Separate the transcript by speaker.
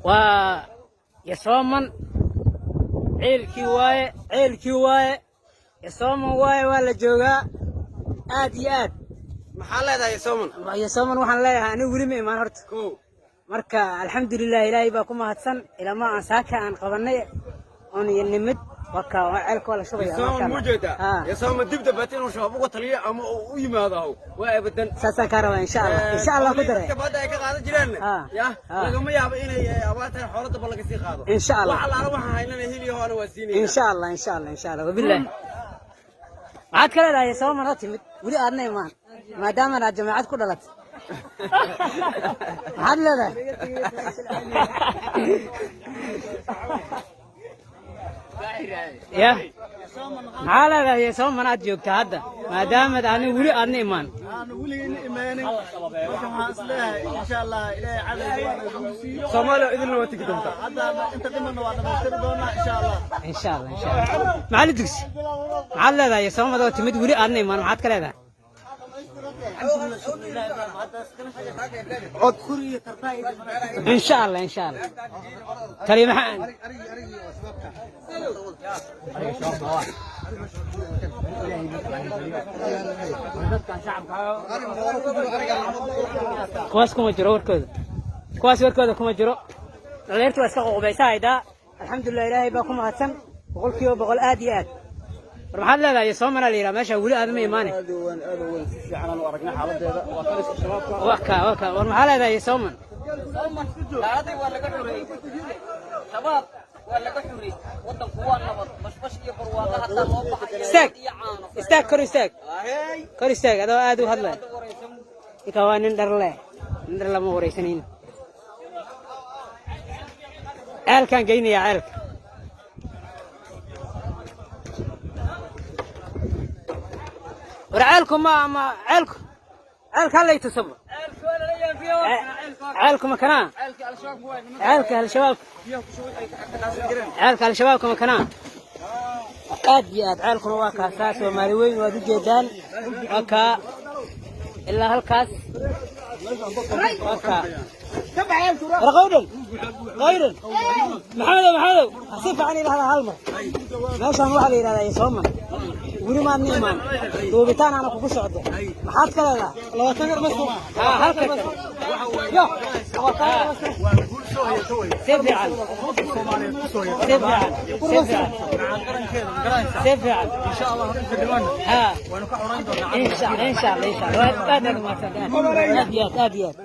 Speaker 1: Waa Yasooman, ceelkii waaye, ceelkii waaye, Yasooman waaye, waa la joogaa aad iyo aad.
Speaker 2: Maxaa leedahay Sooman?
Speaker 1: Yasooman waxaan leeyahay, anigu weli ma imaan horta.
Speaker 2: Kow.
Speaker 1: Marka alxamdulilah, Ilaahay baa ku mahadsan ilama aan saaka aan qabanay oon nimid. Waka waa ceelka, waa la shubaya.
Speaker 2: Sooman muu jeedaa?
Speaker 1: Ah.
Speaker 2: Ya Sooman dib dambe inuu shabaab uga taliyo ama uu u yimaado haw waa abadan.
Speaker 1: Saasaan kaa rabaa, insha Allah, insha Allah ku daray.
Speaker 2: Dadka badda ay ka qaadan jireen
Speaker 1: Ah.
Speaker 2: ya
Speaker 1: Ah.
Speaker 2: lagama yaabo inay abaartan xoolo daba laga sii qaado.
Speaker 1: Insha Allah.
Speaker 2: Wax allaala waxaan haynana hiliyo hoona waa siinayna.
Speaker 1: Insha Allah, insha Allah, insha Allah. Wabillahi, maxaad ka leedahay Sooman oo timid weli aadna imaan, maadaama aad jaamacad ku dhalatay? Maxaad leedahay ya? Maxaa leedahay Sooman aad joogta hadda, maadaama aadna weli aadna imaan?
Speaker 3: Aan weligeyna imaanin. Marka waxaan is leeyahay, insha Allah, Ilaahay cadowga waa nagu siiyo.
Speaker 2: Soomaaliya idilna waa tegi doontaa.
Speaker 3: Hadda inta dhimanna waa dhamaystiri doonaa, insha Allah.
Speaker 1: Insha Allah, insha Allah. Macallin dugsi, maxaad leedahay Soomad oo timid weli aadna imaan? Maxaad ka leedahay? Insha Allah, insha Allah. Tali maxaa? Kuwaas kuma jiro warkooda, kuwaas warkooda kuma jiro. Dhalinyartu waa iska ququbaysa haydaa. Alxamdulilah, Ilaahay baa ku mahadsan 100%, aad iyo aad. War maxaad leedahay Soomana la yidhaha meesha weli aadama imaane?
Speaker 3: Aad u weyn, aad u weyn, si fiican aan u aragnay xaaladeeda, waa taliska shabaabka.
Speaker 1: Waka waka. War maxaa leedahay Sooman?
Speaker 4: Gaaladii waa laga xoreeyey, shabaab waa laga xoreeyey, wadanku waa nabad, bashbash iyo barwaaqo haddaa loo baxayo.
Speaker 1: Istaag.
Speaker 4: Iyo caano.
Speaker 1: Istaag, kor istaag, kor istaag, adoo aad u hadlaya. Ninka waa nin dhar leh, nin dhar lama wareysanayn. Ceelkaan geynayaa ceelka. War ceelku ma ceelku, ceelka hallay tusabo. Ceelku ma kanaa? Ceelka al-shabaab, ceelka al-shabaabka ma kanaa? Aad iyo aad. Ceelkuna waa kaasaa, Soomaali weyn waad u jeedaan, waa kaa ilaa halkaas, waa kaa. War qawdhan, qawdhan, Maxamedow, Maxamedow, si fiican ila hal mar. Meeshaan waxaa la yidhahdaa Sooman, weli maadna imaan, duubitaan aana kugu socdo. Maxaad ka leedahay? Haa, halka yo si fiican, si fiican, si fiican, si fiican. Haa, insha Allah, insha Allah, insha Allah. Aad aad umahadsan, aad iyo aad, aad iyo aad.